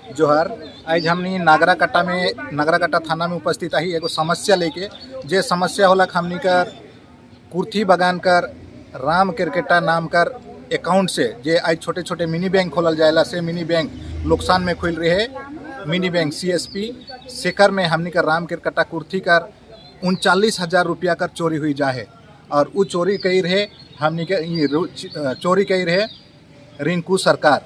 जोहार। आज हमनी नागराकाटा में, नागराकाटा थाना में उपस्थित आई एगो समस्या लेके। जे समस्या होला, हमनी कर कुर्थी बगान कर राम क्रिकेटा नाम कर अकाउंट से जे आज छोटे छोटे मिनी बैंक खोलल जाएला, से मिनी बैंक नुकसान में खुल रहे मिनी बैंक सीएसपी, सेकर में हमनी कर राम क्रिकेटा कुर्थी कर 39,000 रुपया कर चोरी हुई जाहे और उ चोरी कई रहे हमनी के ई चोरी कई रहे रिंकू सरकार,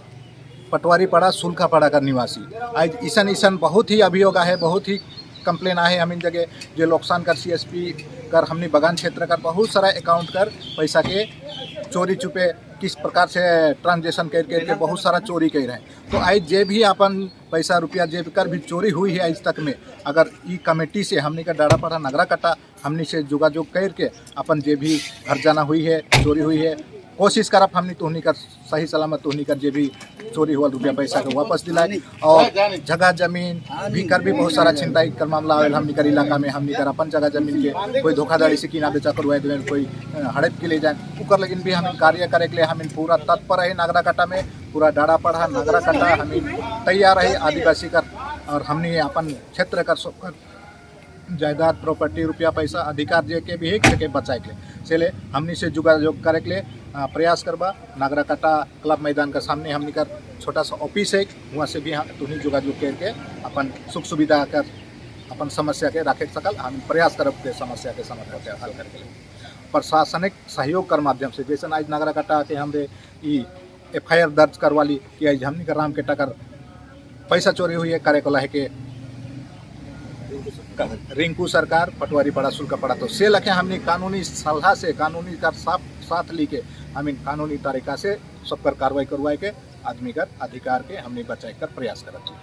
पटवारी पड़ा, सुल्खा पड़ा का निवासी। आज ईसन ईसन बहुत ही अभियोग है, बहुत ही कंप्लेन आए हम इन जगह जो नुकसान कर सीएसपी कर हमनी बगान क्षेत्र कर बहुत सारा अकाउंट कर पैसा के चोरी चुपे किस प्रकार से ट्रांजेक्शन कर के बहुत सारा चोरी कर रहे हैं। तो आज जे भी अपन पैसा रुपया जे कर भी चोरी हुई है आज तक में, अगर ई कमेटी से हमनी का डाड़ा पड़ा नगरा कटा हमनी से जोगाजोग करके अपन जे भी घर जाना हुई है, चोरी हुई है, कोशिश करब हमनी तुहनी कर सही सलामत तुहनी कर जे भी चोरी हुआ रुपया पैसा के वापस दिलाए। और जगह जमीन भी कर भी बहुत सारा छिनताई कर मामला आवेल हमनी कर इलाका में। हमनी कर अपन जगह जमीन के कोई धोखाधड़ी से किना बेचा करवाए देवे, कोई हड़प के ले जाए उकर, लेकिन भी हम कार्य करे के लिए हम पूरा तत्पर है। नागरा में पूरा डाड़ा पड़ा नागरा कटा हम तैयार है आदिवासी कर और हमनी अपन क्षेत्र कर सब कर जायदाद, प्रॉपर्टी, रुपया पैसा, अधिकार जे के भी है के बचाए के लिए से हमनी से जोगाजोग करे के लिए प्रयास करबा। नागराकाटा क्लब मैदान के सामने हमनी कर छोटा सा ऑफिस है, वहाँ से भी हम तुही जोगाजोग करके अपन सुख सुविधा कर अपन समस्या के रखे सकल। हम प्रयास करब के समस्या के समाधान के हल करके लिए प्रशासनिक सहयोग कर माध्यम से। जैसे आज नागराकाटा के हमरे ई एफआईआर दर्ज करवाली कि आज हमनी का राम के टकर पैसा चोरी हुई है, करे को है के रिंकू सरकार, पटवारी पड़ा, शुल्क पड़ा, तो से लखे हमने कानूनी सलाह से, कानूनी का साथ साथ ली के हम इन कानूनी तरीका से सब पर कार्रवाई करवाए के आदमी कर अधिकार के हमने बचाए कर प्रयास करत।